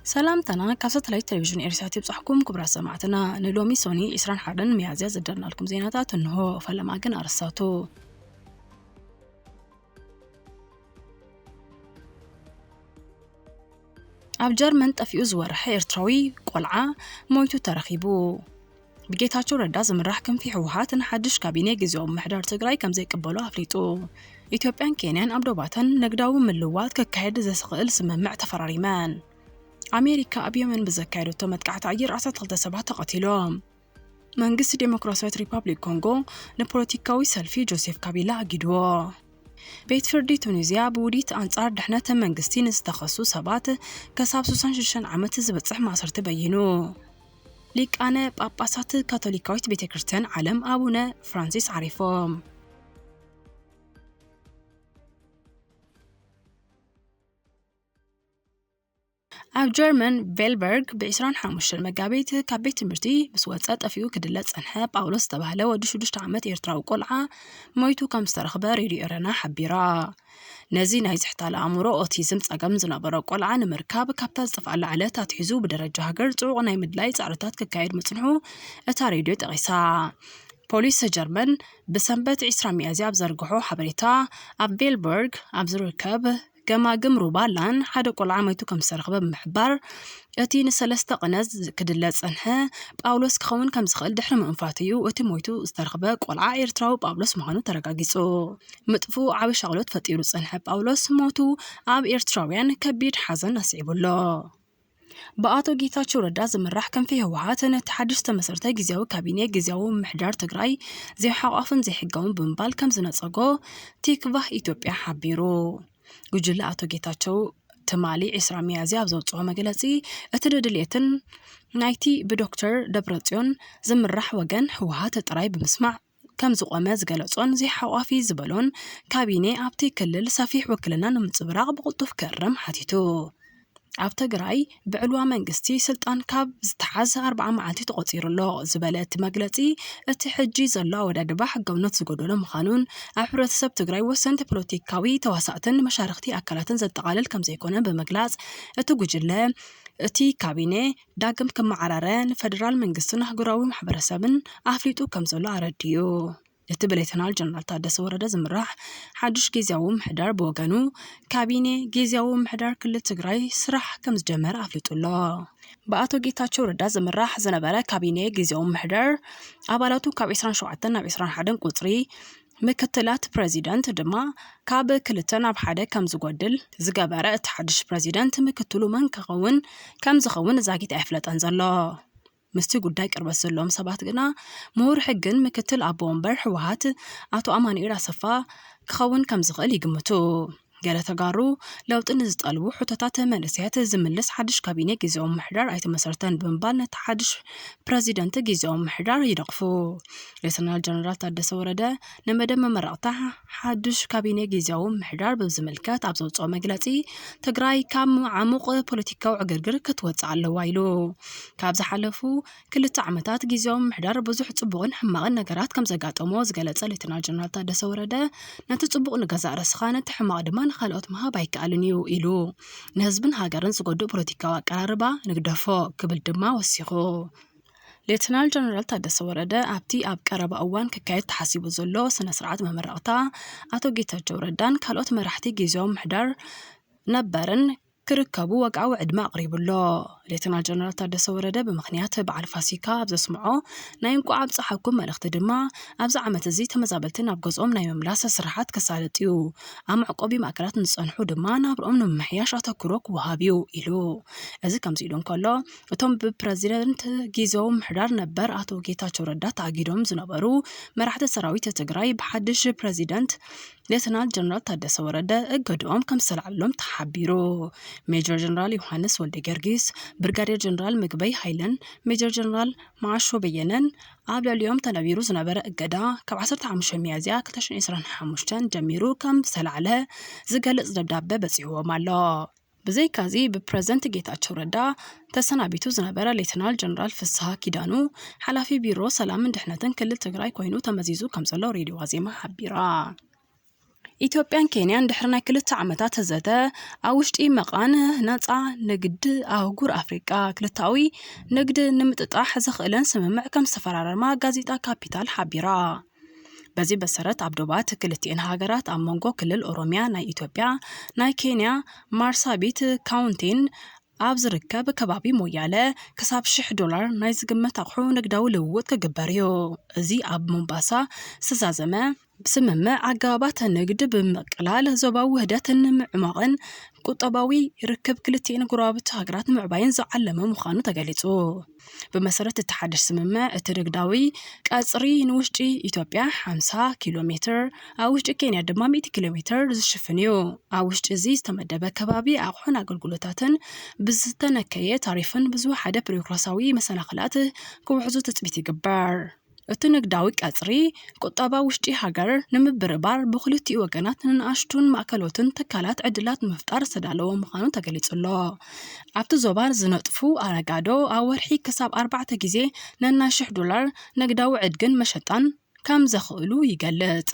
ሰላምታና ካብ ሳተላይት ቴሌቪዥን ኤርትራ ይብጻሕኩም ክቡራት ሰማዕትና። ንሎሚ ሶኒ ዕስራን ሓደን ሚያዝያ ዘዳለናልኩም ዜናታት እንሆ። ፈለማ ግን ኣርእስታቱ። ኣብ ጀርመን ጠፊኡ ዝወረሐ ኤርትራዊ ቆልዓ ሞይቱ ተረኺቡ። ብጌታቸው ረዳ ዝምራሕ ክንፊ ህወሓት ንሓድሽ ካቢኔ ግዝያዊ ምምሕዳር ትግራይ ከም ዘይቅበሎ ኣፍሊጡ። ኢትዮጵያን ኬንያን ኣብ ዶባተን ንግዳዊ ምልውዋጥ ከካየድ ዘስኽእል ስምምዕ ተፈራሪመን። ኣሜሪካ ኣብ የመን ብዘካየደቶ መጥቃዕቲ ኣየር ዓሰርተ ክልተ ሰባት ተቐቲሎም። መንግስቲ ዴሞክራሲያዊት ሪፓብሊክ ኮንጎ ንፖለቲካዊ ሰልፊ ጆሴፍ ካቢላ ኣጊድዎ። ቤት ፍርዲ ቱኒዝያ ብውዲት ኣንጻር ድሕነት መንግስቲ ንዝተኸሱ ሰባት ክሳብ ስሳን ሽዱሽተን ዓመት ዝበጽሕ ማእሰርቲ በይኑ። ሊቃነ ጳጳሳት ካቶሊካዊት ቤተ ክርስቲያን ዓለም ኣቡነ ፍራንሲስ ዓሪፎም። ኣብ ጀርመን ቬልበርግ ብ ዕስራን ሓሙሽተን መጋቢት ካብ ቤት ትምህርቲ ምስ ወጸ ጠፊኡ ክድለ ጸንሐ ጳውሎስ ዝተባህለ ወዲ ሽዱሽተ ዓመት ኤርትራዊ ቆልዓ ሞይቱ ከም ዝተረኽበ ሬድዮ ኤረና ሓቢራ። ነዚ ናይ ዝሕታል ኣእምሮ ኦቲዝም ጸገም ዝነበሮ ቆልዓ ንምርካብ ካብታ ዝጠፍኣላ ዕለት ኣትሒዙ ብደረጃ ሃገር ጽዑቕ ናይ ምድላይ ጻዕርታት ክካየድ ምጽንሑ እታ ሬድዮ ጠቒሳ። ፖሊስ ጀርመን ብሰንበት ዕስራ ሚያዝያ ኣብ ዘርግሖ ሓበሬታ፣ ኣብ ቬልበርግ ኣብ ዝርከብ ገማግም ሩባ ላን ሓደ ቆልዓ ሞይቱ ከም ዝተረኽበ ብምሕባር፣ እቲ ንሰለስተ ቅነ ክድለ ዝጸንሐ ጳውሎስ ክኸውን ከም ዝኽእል ድሕሪ ምእንፋቱ እዩ እቲ ሞይቱ ዝተረኽበ ቆልዓ ኤርትራዊ ጳውሎስ ምዃኑ ተረጋጊጹ። ምጥፍኡ ዓቢ ሻቕሎት ፈጢሩ ዝጸንሐ ጳውሎስ ሞቱ ኣብ ኤርትራውያን ከቢድ ሓዘን ኣስዒቡ ኣሎ። ብኣቶ ጌታቸው ረዳ ዝምራሕ ክንፊ ህወሓት ነቲ ሓድሽ ዝተመሰርተ ግዝያዊ ካቢኔ ግዝያዊ ምምሕዳር ትግራይ ዘይሓቋፍን ዘይሕጋውን ብምባል ከም ዝነጸጎ ቲክቫህ ኢትዮጵያ ሓቢሩ። ጉጅለ ኣቶ ጌታቸው ትማሊ ዕስራ ሚያዝያ ኣብ ዘውፅኦ መግለፂ፣ እቲ ድድሌትን ናይቲ ብዶክተር ደብረጽዮን ዝምራሕ ወገን ህወሓት ጥራይ ብምስማዕ ከም ዝቖመ ዝገለጾን ዘይሓቋፊ ዝበሎን ካቢኔ ኣብቲ ክልል ሰፊሕ ውክልና ንምንጽብራቕ ብቕልጡፍ ክእረም ሓቲቱ። ኣብ ትግራይ ብዕልዋ መንግስቲ ስልጣን ካብ ዝተሓዝ ኣርብዓ መዓልቲ ተቖጺሩ ኣሎ ዝበለ እቲ መግለጺ፣ እቲ ሕጂ ዘሎ ኣወዳድባ ሕጋውነት ዝጎደሎ ምዃኑን ኣብ ሕብረተሰብ ትግራይ ወሰንቲ ፖለቲካዊ ተዋሳእትን መሻርኽቲ ኣካላትን ዘጠቓልል ከም ዘይኮነ ብምግላጽ፣ እቲ ጉጅለ እቲ ካቢኔ ዳግም ክመዓራረ ንፈደራል መንግስትን ኣህጉራዊ ማሕበረሰብን ኣፍሊጡ ከም ዘሎ ኣረዲኡ። እቲ ብሌተናል ጀነራል ታደሰ ወረደ ዝምራሕ ሓድሽ ግዝያዊ ምምሕዳር ብወገኑ፣ ካቢኔ ግዝያዊ ምምሕዳር ክልል ትግራይ ስራሕ ከም ዝጀመረ ኣፍሊጡ ኣሎ። ብኣቶ ጌታቸው ረዳ ዝምራሕ ዝነበረ ካቢኔ ግዝያዊ ምምሕዳር ኣባላቱ ካብ ዕስራን ሸውዓተን ናብ ዕስራን ሓደን ቁጽሪ፣ ምክትላት ፕረዚደንት ድማ ካብ ክልተ ናብ ሓደ ከም ዝጎድል ዝገበረ እቲ ሓድሽ ፕረዚደንት፣ ምክትሉ መን ክኸውን ከም ዝኸውን ዛጊት ኣይፍለጠን ዘሎ። ምስቲ ጉዳይ ቅርበት ዘለዎም ሰባት ግና፣ ምሁር ሕግን ምክትል ኣቦ ወንበር ህወሓት ኣቶ ኣማኑኤል ኣሰፋ ክኸውን ከም ዝኽእል ይግምቱ። ገለ ተጋሩ፣ ለውጢ ንዝጠልቡ ሕቶታት መንእሰያት ዝምልስ ሓድሽ ካቢኔ ግዝያዊ ምምሕዳር ኣይተመሰርተን ብምባል ነቲ ሓድሽ ፕረዚደንት ግዝያዊ ምምሕዳር ይነቕፉ። ሌተናል ጀነራል ታደሰ ወረደ ንመደብ መመረቕታ ሓድሽ ካቢኔ ግዝያዊ ምምሕዳር ብዝምልከት ኣብ ዘውፅኦ መግለፂ፣ ትግራይ ካብ ዓሙቕ ፖለቲካዊ ዕግርግር ክትወፅእ ኣለዋ ኢሉ። ካብ ዝሓለፉ ክልተ ዓመታት ግዝያዊ ምምሕዳር ብዙሕ ፅቡቕን ሕማቕን ነገራት ከም ዘጋጠሞ ዝገለጸ ሌተናል ጀነራል ታደሰ ወረደ፣ ነቲ ፅቡቕ ንገዛእ ርእስኻ፣ ነቲ ሕማቕ ድማ ንኻልኦት ምሃብ ኣይከኣልን እዩ ኢሉ። ንህዝብን ሃገርን ዝጎድእ ፖለቲካዊ ኣቀራርባ ንግደፎ ክብል ድማ ወሲኹ። ሌተናል ጀነራል ታደሰ ወረደ ኣብቲ ኣብ ቀረባ እዋን ክካየድ ተሓሲቡ ዘሎ ስነ ስርዓት መመረቕታ ኣቶ ጌታቸው ረዳን ካልኦት መራሕቲ ግዝያዊ ምምሕዳር ነበርን ክርከቡ ወግዓዊ ዕድመ ኣቕሪቡ ኣሎ። ሌተናል ጀነራል ታደሰ ወረደ ብምኽንያት በዓል ፋሲካ ኣብ ዘስምዖ ናይ እንቋዕ ኣብፀሓኩም መልእኽቲ ድማ፣ ኣብዚ ዓመት እዚ ተመዛበልቲ ናብ ገዝኦም ናይ ምምላስ ስራሓት ከሳልጥ እዩ። ኣብ መዕቆቢ ማእከላት ንዝፀንሑ ድማ ናብርኦም ንምምሕያሽ ኣተኩሮ ክወሃብ እዩ ኢሉ። እዚ ከምዚ ኢሉ እንከሎ፣ እቶም ብፕረዚደንት ግዝያዊ ምምሕዳር ነበር ኣቶ ጌታቸው ረዳ ተኣጊዶም ዝነበሩ መራሕቲ ሰራዊት ትግራይ ብሓድሽ ፕረዚደንት ሌተናል ጀነራል ታደሰ ወረደ እገድኦም ከም ዝተላዕለሎም ተሓቢሩ። ሜጀር ጀነራል ዮሃንስ ወልደ ጊዮርጊስ፣ ብርጋዴር ጀነራል ምግበይ ሃይለን ሜጀር ጀነራል መዓሾ በየነን ኣብ ልዕሊኦም ተነቢሩ ዝነበረ እገዳ ካብ ዓሰርተ ሓሙሽተ ሚያዝያ ክልተ ሽሕን ዕስራን ሓሙሽተን ጀሚሩ ከም ዝተላዕለ ዝገልጽ ደብዳበ በጺሕዎም ኣሎ። ብዘይካዚ ብፕረዚደንት ጌታቸው ረዳ ተሰናቢቱ ዝነበረ ሌተናል ጀነራል ፍስሃ ኪዳኑ ሓላፊ ቢሮ ሰላምን ድሕነትን ክልል ትግራይ ኮይኑ ተመዚዙ ከም ዘሎ ሬድዮ ዋዜማ ሓቢራ። ኢትዮጵያን ኬንያን ድሕሪ ናይ ክልተ ዓመታት ዘተ ኣብ ውሽጢ መቓን ነፃ ንግዲ ኣህጉር ኣፍሪቃ ክልታዊ ንግዲ ንምጥጣሕ ዘኽእለን ስምምዕ ከም ዝተፈራረማ ጋዜጣ ካፒታል ሓቢራ። በዚ መሰረት ኣብ ዶባት ክልቲኤን ሃገራት ኣብ መንጎ ክልል ኦሮሚያ ናይ ኢትዮጵያ ናይ ኬንያ ማርሳቢት ካውንቲን ኣብ ዝርከብ ከባቢ ሞያለ ክሳብ ሽሕ ዶላር ናይ ዝግመት ኣቑሑ ንግዳዊ ልውውጥ ክግበር እዩ። እዚ ኣብ ሞምባሳ ዝተዛዘመ ስምምዕ ኣገባባት ንግዲ ብምቅላል ዞባዊ ውህደት ንምዕማቕን ቁጠባዊ ርክብ ክልቲኤን ጎረባብቲ ሃገራት ንምዕባይን ዝዓለመ ምዃኑ ተገሊጹ። ብመሰረት እቲ ሓድሽ ስምምዕ እቲ ንግዳዊ ቀጽሪ ንውሽጢ ኢትዮጵያ ሓምሳ ኪሎ ሜትር ኣብ ውሽጢ ኬንያ ድማ ሚእቲ ኪሎ ሜትር ዝሽፍን እዩ። ኣብ ውሽጢ እዚ ዝተመደበ ከባቢ ኣቑሑን ኣገልግሎታትን ብዝተነከየ ታሪፍን ብዝወሓደ ቢሮክራሲያዊ መሰናኽላት ክውሕዙ ትጽቢት ይግበር። እቲ ንግዳዊ ቀጽሪ ቁጠባ ውሽጢ ሃገር ንምብርባር ብክልቲኡ ወገናት ንንኣሽቱን ማእከሎትን ትካላት ዕድላት ንምፍጣር ዝተዳለወ ምዃኑ ተገሊጹ ኣሎ። ኣብቲ ዞባ ዝነጥፉ ኣነጋዶ ኣብ ወርሒ ክሳብ ኣርባዕተ ግዜ ነናይ ሽሕ ዶላር ንግዳዊ ዕድግን መሸጣን ከም ዘኽእሉ ይገልጽ።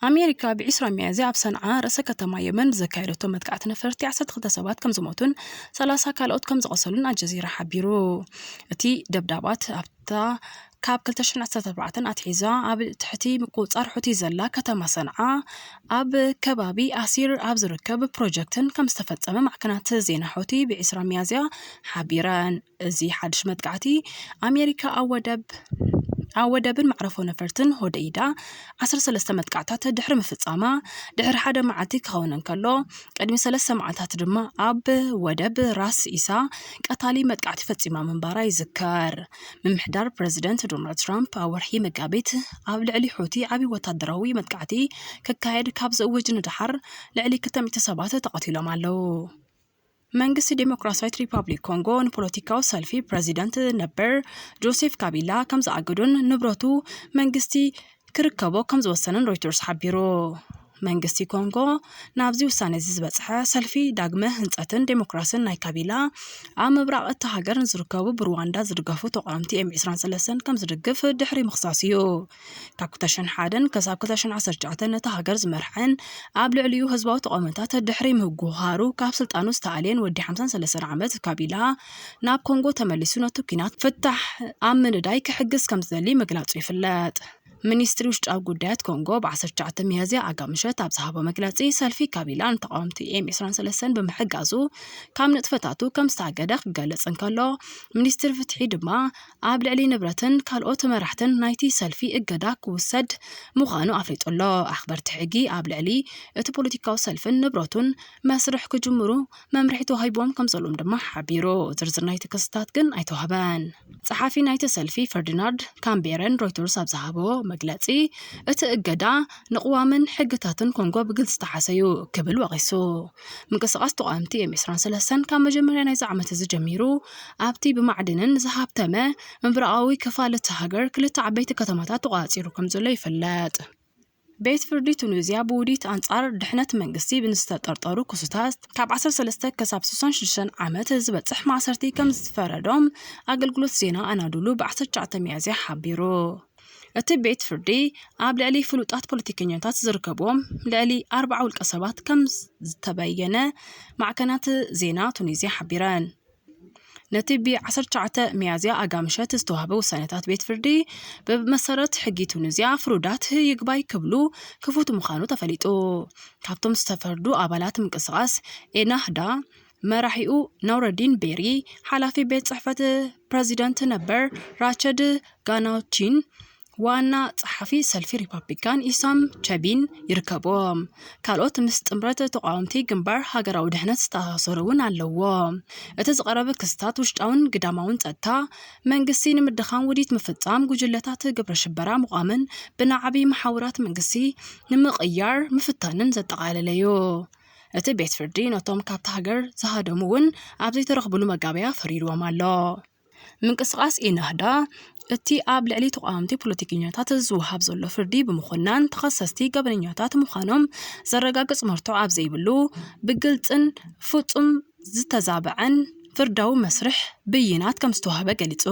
ኣሜሪካ ብ ዒስራ ሚያዝያ ኣብ ሰንዓ ርእሰ ከተማ የመን ዘካየደቶ መጥቃዕቲ ነፈርቲ ዓሰርተ ክልተ ሰባት ከም ዝሞቱን ሰላሳ ካልኦት ከም ዝቆሰሉን ኣልጀዚራ ሓቢሩ። እቲ ደብዳባት ኣብታ ካብ ክልተ ሽሕን ዓሰርተ ኣርባዕተን ኣትሒዛ ኣብ ትሕቲ ምቁጽጻር ሑቲ ዘላ ከተማ ሰንዓ ኣብ ከባቢ ኣሲር ኣብ ዝርከብ ፕሮጀክትን ከም ዝተፈጸመ ማዕከናት ዜና ሑቲ ብ ዒስራ ሚያዝያ ሓቢረን። እዚ ሓድሽ መጥቃዕቲ ኣሜሪካ ኣብ ወደብ ኣብ ወደብን መዕረፎ ነፈርትን ሆደይዳ ዓሰርተ ሰለስተ መጥቃዕታት ድሕሪ ምፍጻማ ድሕሪ ሓደ መዓልቲ ክኸውን እንከሎ፣ ቅድሚ ሰለስተ መዓልታት ድማ ኣብ ወደብ ራስ ኢሳ ቀታሊ መጥቃዕቲ ፈጺማ ምንባራ ይዝከር። ምምሕዳር ፕረዚደንት ዶናልድ ትራምፕ ኣብ ወርሒ መጋቢት ኣብ ልዕሊ ሑቲ ዓቢ ወታደራዊ መጥቃዕቲ ክካየድ ካብ ዝእውጅ ንደሓር ልዕሊ ክልተ ሚእቲ ሰባት ተቐቲሎም ኣለዉ። መንግስቲ ዴሞክራሲያዊት ሪፓብሊክ ኮንጎ ንፖለቲካዊ ሰልፊ ፕረዚደንት ነበር ጆሴፍ ካቢላ ከም ዝኣገዶን ንብረቱ መንግስቲ ክርከቦ ከም ዝወሰነን ሮይተርስ ሓቢሩ። መንግስቲ ኮንጎ ናብዚ ውሳነ እዚ ዝበጽሐ ሰልፊ ዳግመ ህንጸትን ዴሞክራስን ናይ ካቢላ ኣብ ምብራቕ እታ ሃገር ንዝርከቡ ብሩዋንዳ ዝድገፉ ተቓወምቲ ኤም ዒስራን ሰለስተን ከም ዝድግፍ ድሕሪ ምኽሳስ እዩ። ካብ ክልተ ሽሕን ሓደን ክሳብ ክልተ ሽሕን ዓሰርተ ትሽዓተን ነታ ሃገር ዝመርሐን ኣብ ልዕሊኡ ህዝባዊ ተቓውሞታት ድሕሪ ምህጉሃሩ ካብ ስልጣኑ ዝተኣልየን ወዲ ሓምሳን ሰለስተን ዓመት ካቢላ ናብ ኮንጎ ተመሊሱ ነቲ ኲናት ፍታሕ ኣብ ምንዳይ ክሕግዝ ከም ዝደሊ ምግላጹ ይፍለጥ። ሚኒስትሪ ውሽጣዊ ጉዳያት ኮንጎ ብ ዓሰርተ ትሽዓተ ሚያዝያ ኣጋ ምሸት ኣብ ዝሃቦ መግለጺ፣ ሰልፊ ካቢላ ንተቓወምቲ ኤም ዒስራን ሰለስተን ብምሕጋዙ ካብ ንጥፈታቱ ከም ዝተኣገደ ክገልጽ እንከሎ፣ ሚኒስትሪ ፍትሒ ድማ ኣብ ልዕሊ ንብረትን ካልኦት መራሕትን ናይቲ ሰልፊ እገዳ ክውሰድ ምዃኑ ኣፍሊጡ ኣሎ። ኣኽበርቲ ሕጊ ኣብ ልዕሊ እቲ ፖለቲካዊ ሰልፍን ንብረቱን መስርሕ ክጅምሩ መምርሒ ተዋሂብዎም ከም ዘሎም ድማ ሓቢሩ። ዝርዝር ናይቲ ክስታት ግን ኣይተዋህበን። ጸሓፊ ናይቲ ሰልፊ ፈርዲናንድ ካምቤረን ሮይተርስ ኣብ ዝሃቦ መግለጺ፣ እቲ እገዳ ንቅዋምን ሕግታትን ኮንጎ ብግልጺ ዝተሓሰዩ ክብል ወቒሱ። ምንቅስቃስ ተቓወምቲ ኤም ዒስራን ሰለስተን ካብ መጀመርያ ናይዚ ዓመት እዚ ጀሚሩ ኣብቲ ብማዕድንን ዝሃብተመ ምብራቓዊ ክፋል እቲ ሃገር ክልተ ዓበይቲ ከተማታት ተቖጻጺሩ ከም ዘሎ ይፍለጥ። ቤት ፍርዲ ቱኒዝያ ብውዲት ኣንጻር ድሕነት መንግስቲ ብዝተጠርጠሩ ክሱታት ካብ ዓሰርተ ሰለስተ ክሳብ ስሳን ሽዱሽተን ዓመት ዝበጽሕ ማእሰርቲ ከም ዝፈረዶም ኣገልግሎት ዜና ኣናዱሉ ብ ዓሰርተ ትሽዓተ ሚያዝያ ሓቢሩ። እቲ ቤት ፍርዲ ኣብ ልዕሊ ፍሉጣት ፖለቲከኛታት ዝርከብዎም ልዕሊ ኣርባዓ ውልቀ ሰባት ከም ዝተበየነ ማዕከናት ዜና ቱኒዝያ ሓቢረን። ነቲ ብ ዓሰርተ ትሽዓተ ሚያዝያ ኣጋ ምሸት ዝተዋህበ ውሳኔታት ቤት ፍርዲ፣ ብመሰረት ሕጊ ቱኒዝያ፣ ፍሩዳት ይግባይ ክብሉ ክፉት ምዃኑ ተፈሊጡ። ካብቶም ዝተፈርዱ ኣባላት ምንቅስቃስ ኤናህዳ፣ መራሒኡ ነውረዲን ቤሪ፣ ሓላፊ ቤት ጽሕፈት ፕረዚደንት ነበር ራቸድ ጋናቺን፣ ዋና ጸሓፊ ሰልፊ ሪፓብሊካን ኢሳም ቸቢን ይርከብዎም። ካልኦት ምስ ጥምረት ተቓወምቲ ግንባር ሃገራዊ ድሕነት ዝተኣሳሰሩ እውን ኣለዎ። እቲ ዝቐረበ ክስታት ውሽጣውን ግዳማውን ጸጥታ መንግስቲ ንምድኻም ውዲት ምፍጻም፣ ጉጅለታት ግብረ ሽበራ ምቋምን ብናዕቢ መሓውራት መንግስቲ ንምቕያር ምፍታንን ዘጠቓለለ እዩ። እቲ ቤት ፍርዲ ነቶም ካብቲ ሃገር ዝሃደሙ እውን ኣብ ዘይተረኽብሉ መጋበያ ፈሪድዎም ኣሎ። ምንቅስቃስ ኢናህዳ እቲ ኣብ ልዕሊ ተቓወምቲ ፖለቲከኛታት ዝወሃብ ዘሎ ፍርዲ ብምኹናን ተኸሰስቲ ገበነኛታት ምዃኖም ዘረጋግጽ መርትዖ ኣብ ዘይብሉ ብግልጽን ፍጹም ዝተዛብዐን ፍርዳዊ መስርሕ ብይናት ከም ዝተዋህበ ገሊጹ።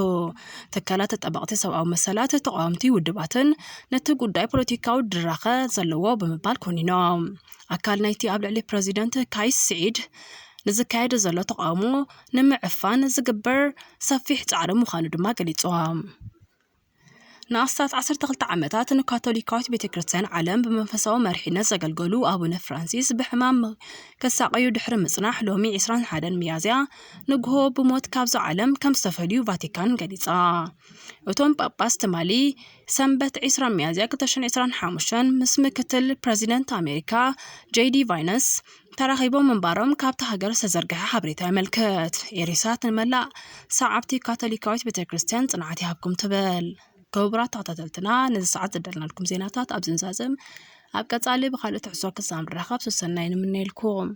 ትካላት ተጣበቕቲ ሰብኣዊ መሰላት፣ ተቓወምቲ ውድባትን ነቲ ጉዳይ ፖለቲካዊ ድራኸ ዘለዎ ብምባል ኮኒኖም። ኣካል ናይቲ ኣብ ልዕሊ ፕረዚደንት ካይስ ስዒድ ንዝካየድ ዘሎ ተቓውሞ ንምዕፋን ዝግበር ሰፊሕ ጻዕሪ ምዃኑ ድማ ገሊጾም። ንኣስታት ዓሰርተ ክልተ ዓመታት ንካቶሊካዊት ቤተ ክርስቲያን ዓለም ብመንፈሳዊ መሪሕነት ዘገልገሉ ኣቡነ ፍራንሲስ ብሕማም ክሳቐዩ ድሕሪ ምጽናሕ፣ ሎሚ ዕስራን ሓደን ሚያዝያ ንግሆ ብሞት ካብዚ ዓለም ከም ዝተፈልዩ ቫቲካን ገሊጻ። እቶም ጳጳስ ትማሊ ሰንበት ዕስራ ሚያዝያ ክልተ ሽሕን ዕስራን ሓሙሽተን ምስ ምክትል ፕረዚደንት ኣሜሪካ ጄዲ ቫይነስ ተራኺቦም ምንባሮም ካብቲ ሃገር ዝተዘርግሐ ሓበሬታ የመልክት። ኤሪሳት ንመላእ ሰዓብቲ ካቶሊካዊት ቤተ ክርስቲያን ጽንዓት ይሃብኩም ትብል። ክቡራት ተኸታተልትና፣ ነዚ ሰዓት ዘዳለናልኩም ዜናታት ኣብዚ ንዛዝም። ኣብ ቀጻሊ ብኻልእ ትሕዝቶ ክሳብ ንራኸብ ሰሰናይ ንምነየልኩም።